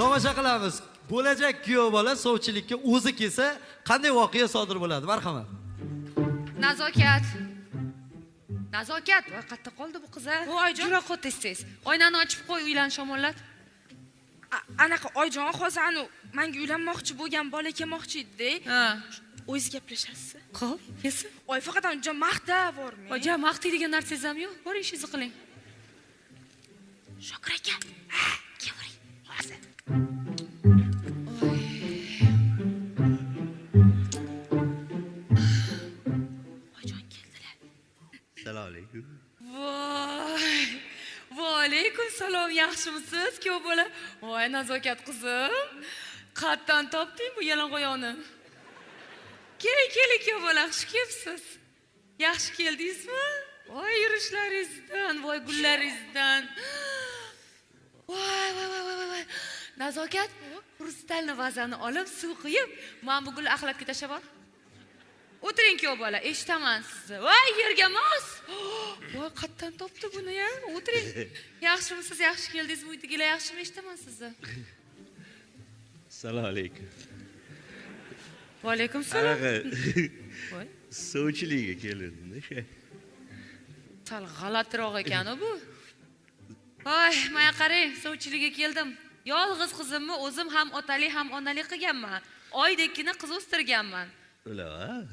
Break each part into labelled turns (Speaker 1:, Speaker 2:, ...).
Speaker 1: Tomosha qilamiz. Bo'lajak kuyov bola sovchilikka o'zi kelsa, qanday voqea sodir bo'ladi? Marhamat.
Speaker 2: Nazokat. Nazokat, voy, qayerda qoldi bu qiz, a?
Speaker 3: Voy, Oyijon.
Speaker 2: Yura qol, tez tez. Oynani ochib qo'y, uylan shamollat.
Speaker 3: Anaqa, oyijon, hozir anu manga uylanmoqchi bo'lgan bola kelmoqchi edi.
Speaker 2: Ha.
Speaker 3: O'zingiz gaplashasiz.
Speaker 2: Xo'p, kelsin.
Speaker 3: Oy, faqat anu jon maqtab yubormang.
Speaker 2: Voy, ja maqtaydigan narsangiz ham yo'q. Boring, ishingizni qiling.
Speaker 3: Shokir aka, ha, kelavering hozir. Oyijon, keldilar.
Speaker 4: Assalomu alaykum.
Speaker 2: Voy. Va alaykum salom, yaxshimisiz, kuyov bola? Voy, Nazokat qizim. Qayerdan topding bu yalang'oyoqni? Keling, keling, kuyov bola, xush kelibsiz. Yaxshi keldingizmi? Voy, yurishlaringizdan, voy, gullaringizdan. Voy, voy, voy, voy, voy. Nazokat, хрустальный vazani olib, suv quyib, mana bu gulni axlatga tashlab bor. O'tiring, kuyov bola, eshitaman sizni. Voy, yerga emas. Voy, qayerdan topdi buni ya? O'tiring. Yaxshimisiz? Yaxshi keldingizmi? Uydagilar yaxshimi? Eshitaman sizni.
Speaker 4: Assalomu alaykum.
Speaker 2: Va alaykum salom.
Speaker 4: Anaqa
Speaker 2: Voy,
Speaker 4: sovchilikka keldim o'sha.
Speaker 2: Sal g'alatiroq ekan bu. Voy, mana qarang, sovchilikka keldim. Yolg'iz qizimni o'zim ham otali ham onali qilganman. Oydekkina qiz o'stirganman.
Speaker 4: Ular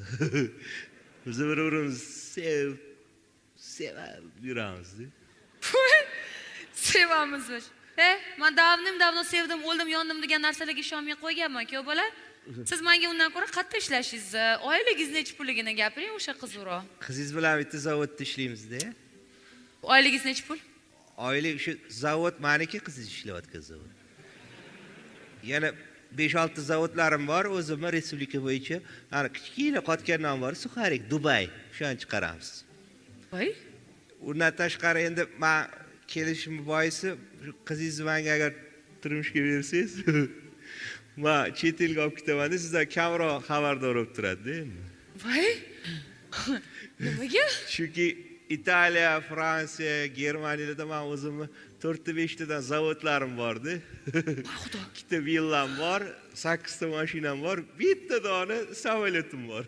Speaker 4: biz bir birimizni sevib sevib yuramiz.
Speaker 2: Sevamizmish. E, man давным-давно sevdim, o'ldim, yondim degan narsalarga ishonmay qo'yganman, kuyov bola. Siz menga undan ko'ra qayerda ishlashingizni, oyligingiz nechi pulligini gapiring, o'sha qiziqroq.
Speaker 4: Qizingiz bilan bitta zavodda ishlaymizda.
Speaker 2: Oyligingiz nechi pul?
Speaker 4: Oylik shu zavod maniki, qizingiz ishlayotgan zavod. Yana 5-6 zavodlarim bor o'zimni respublika bo'yicha. Ana kichkina qotgan non bor, сухарик Dubay, o'shani chiqaramiz.
Speaker 2: Voy.
Speaker 4: Undan tashqari endi man kelishim boisi shu qizingizni manga agar turmushga bersangiz, man chet elga olib ketamanda, sizdan kamroq xabardor bo'lib turadida endi.
Speaker 2: Voy. Nimaga?
Speaker 4: Chunki Italiya, Fransiya, Germaniyada man o'zimni to'rtta beshtadan zavodlarim borda.
Speaker 2: Xudo.
Speaker 4: Ikkita villam bor, sakkizta mashinam bor, bitta dona samolyotim bor.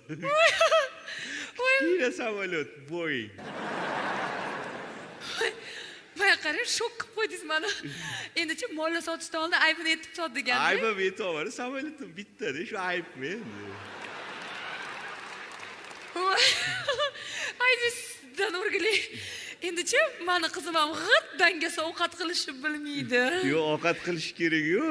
Speaker 2: Voy.
Speaker 4: Kichkina samolyot, Boeing.
Speaker 2: Voy, qarang, shok qilib qo'ydingiz mani. Endichi molni sotishdan oldin aybini aytib sot deganda.
Speaker 4: Aybim aytyapman, samolyotim bittada, shu aybmi endi?
Speaker 2: Voy. Ay, sizdan o'rgilay. Endichi mani qizim ham g'irt dangasa ovqat qilishni bilmaydi.
Speaker 4: Yo'q, ovqat qilish kerak yo'q.